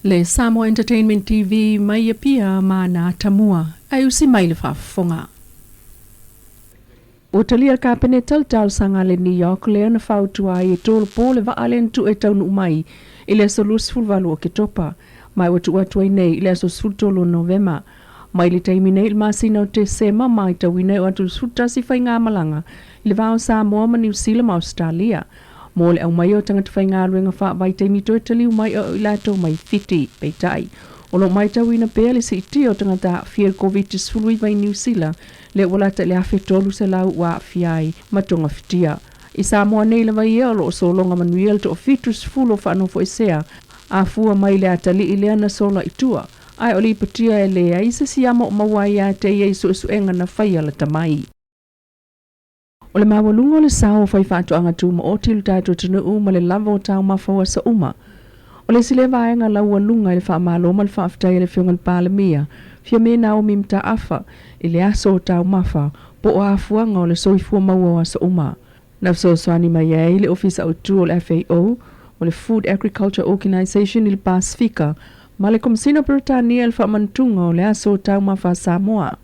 Le Samoa Entertainment TV mai Apia ma na Atamua ae usi mai le faafofoga. Ua talia le Kapeneta le talosaga a le New York lea na fautua ai e tolopo le vaa lea na tuu e taunuu mai i le aso 28 o Oketopa, ma ua tuu atu ai nei i le aso 13 o Novema. Mai le taimi nei i le masina o Tesema, matauina e oo atu i le 11 faigamalaga i le va o Samoa ma Niu Sila ma Ausetalia mo le aumaia o tagata faigaluega faavaitaimi toe taliu mai o i latou mai Fiti. Peitai, o lo o matauina pea le siitia o tagata aafia i le Koviti-19 i Niu Sila, lea ua lata i le 1,300 ua aafia ai ma togafitia. I Samoa nei lava ia, o lo o sologa manuia le toafitusefulu o faanofoesea afua mai le atalii lea na sola i tua, ae o lipotia e leai se siama o maua ai ia te ia i suesuega na faia lata mai. O le maualuga o le sao o faifaatoaga tumaoti i lo tatou atunuu ma le lava o taumafa o aso uma. O le isi lea vaega laualuga i le faamalo ma le faafetai a le Afioga i le Palemia, Fiame Naomi Mataafa, i le aso o taumafa po o afuaga o le soifua maua o aso uma. Na fesoasoani mai ai le Ofisa Autu o le FAO, o le Food Agriculture Organisation i le Pasefika, ma le Komesina o Peretania i le faamanatuga o le aso o taumafa a Samoa.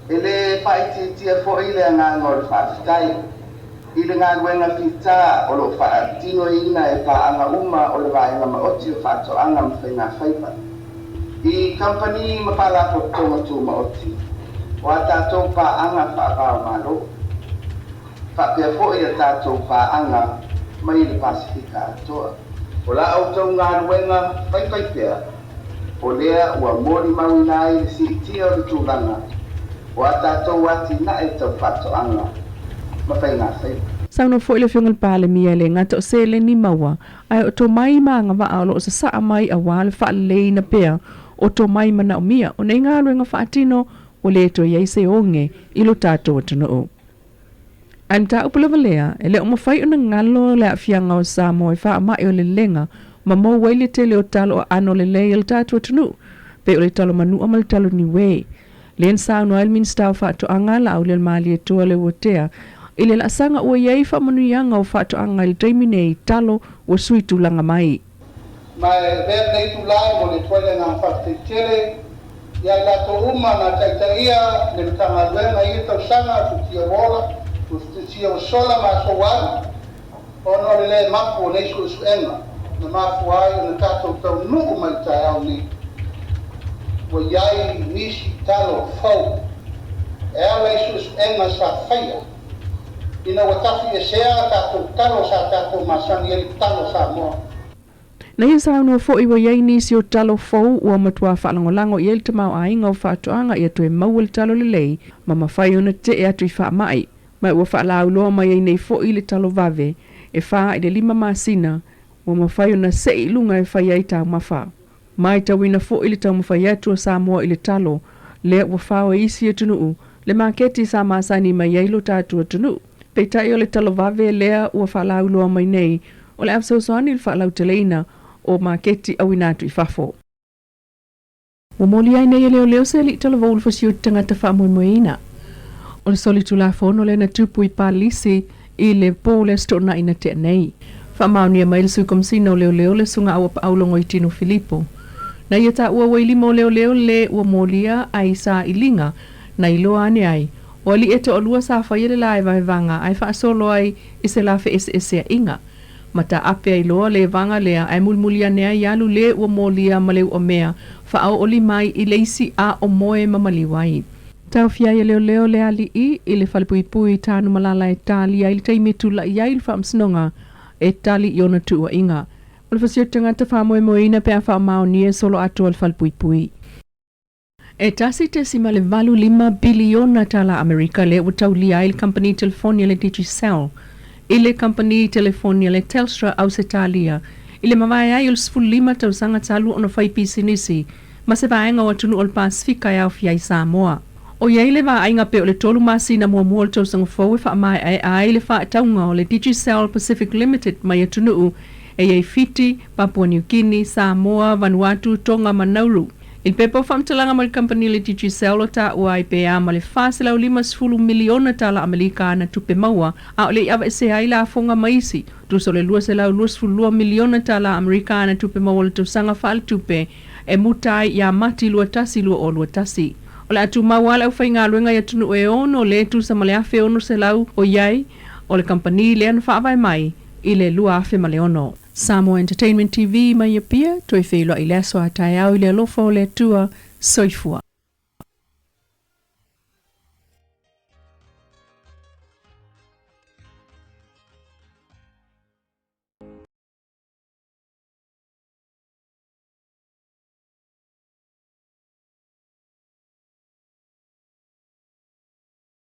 E le faaitiitia foi le agaga o le faafetai i le galuega fita o lo o faatinoina e paaga uma o le Vaega Maoti o Faatoaga ma Faigafaiva i kamupani ma faalapotopotoga tumaoti o a tatou paaga faava-o-Malo, faapea foi a tatou paaga mai le Pasefika atoa. O la outou galuega faifaipea, o lea ua molimauina ai le siitia o le tulaga o a tatou atinae tau faatoaga ma faigafaiva. Saunoa foi le Afioga i le Palemia e le gata o seleni maua, ae o tomai ma agavaa o lo o sasaa mai aua le faaleleiina pea o tomai manaomia o nei galuega faatino ua le toe i ai se oge i lo tatou atunuu. Ae mataupu lava lea, e le o mafai ona galo le aafiaga o Samoa i faamai o lelega ma maua ai le tele o talo aano lelei a le tatou atunuu, pei o le talo manua ma le talo niue. Lea na saunoa ai le Minisita o Faatoaga, Laaulialemalietoa Leuatea, i le laasaga ua i ai faamanuiaga o faatoaga i le taimi nei, talo ua sui tulaga mai. Ma e avea lenei itula e momoli atu ai le agaga faafetai tele ia i latou uma na taitaia le Matagaluega i ia tausaga futia ua ola, futia ua sola ma aso ua alu, ona o le le mapu o nei suesuega na mafua ai ona tatou taunuu mai i le taeao nei. Ua i ai nisi talo fou e ala i suesuega sa faia Ina ua tafiesea a tatou talo sa tatou masani ai le talo Samoa. Na ia saunoa foi ua i ai nisi o talo fou ua matua faalagolago i ai le tamaoaiga o faatoaga ia toe maua le talo lelei ma mafai ona tee atu i faamai. Ma ua faalauiloa mai ai nei foi le talo vave e fa i le lima masina ua mafai ona sei i luga e fai ai taumafa. Maitauina foi le taumafai atu a Samoa i le talo lea ua fao e isi atunuu le maketi sa masani mai ai lo tatou atunuu. Peitai o le talo vave lea ua faalauiloa mai nei o le a fesoasoani i le faalauteleina o maketi auina atu i fafo. Ua molia ai nei e leoleo se alii talavou le fasioti tagata faamoemoeina. O le solitulafono lea na tupu i Palisi i le po o le Aso Toonai na tea nei. Faamaonia mai le Sui Komesina o Leoleo le Susuga Auapaau Logoitino Filipo. Na ia taua ua i lima o leoleo le ua molia ai sailiga na iloa ane ai, o alii e toalua sa faia le la e vaevaga ae faasolo ai i se la feeseeseaiga. Ma taape ai loa le vaga lea ae mulimuli ane ai alu le ua molia ma le uamea faaoolima ai i le isi a o moe ma maliu ai. Taofia ai e leoleo le alii i le falepuipui i Tanumalala e talia ai le taimi e tulai ai le faamasinoga e tali i ona tuuaiga. O le fasioti tagata faamoemoeina pe a faamaonia e solo atoa le falepuipui. E 1.85 piliona tala Amerika lea ua taulia ai le kamupani telefoni a le Digicel i le kamupani telefoni a le Telstra Ausetalia i le mavae ai o le 15 tausaga talu ona fai pisinisi ma se vaega o atunuu o le Pasefika e aofia ai Samoa. O i ai le vaaiga pei o le tolu masina muamua o le tausaga fou e faamaeaea ai le faatauga o le Digicel Pacific Limited mai atunuu e i ai Fiti, Papua New Guinea, Samoa, Vanuatu, Tonga ma Nauru. I le pepa o faamatalaga mai le kamupani a le Digicel o taua ai pe a ma le $450 miliona tala Amelika ana tupe maua a o le i aveesea ai lafoga ma isi tusa o le $222 miliona tala Amerika ana tupe maua o le tausaga faaletupe e muta ai ia Mati 21 2021. O le a tumau lava le aufaigaluega i atunuu e ono le tusa ma le 1,600 o i ai o le kamupani lea na faavae mai i le 2006. Samoa Entertainment TV mai Apia, toe feiloai i le aso a taeao i le alofa o le Atua. Soifua.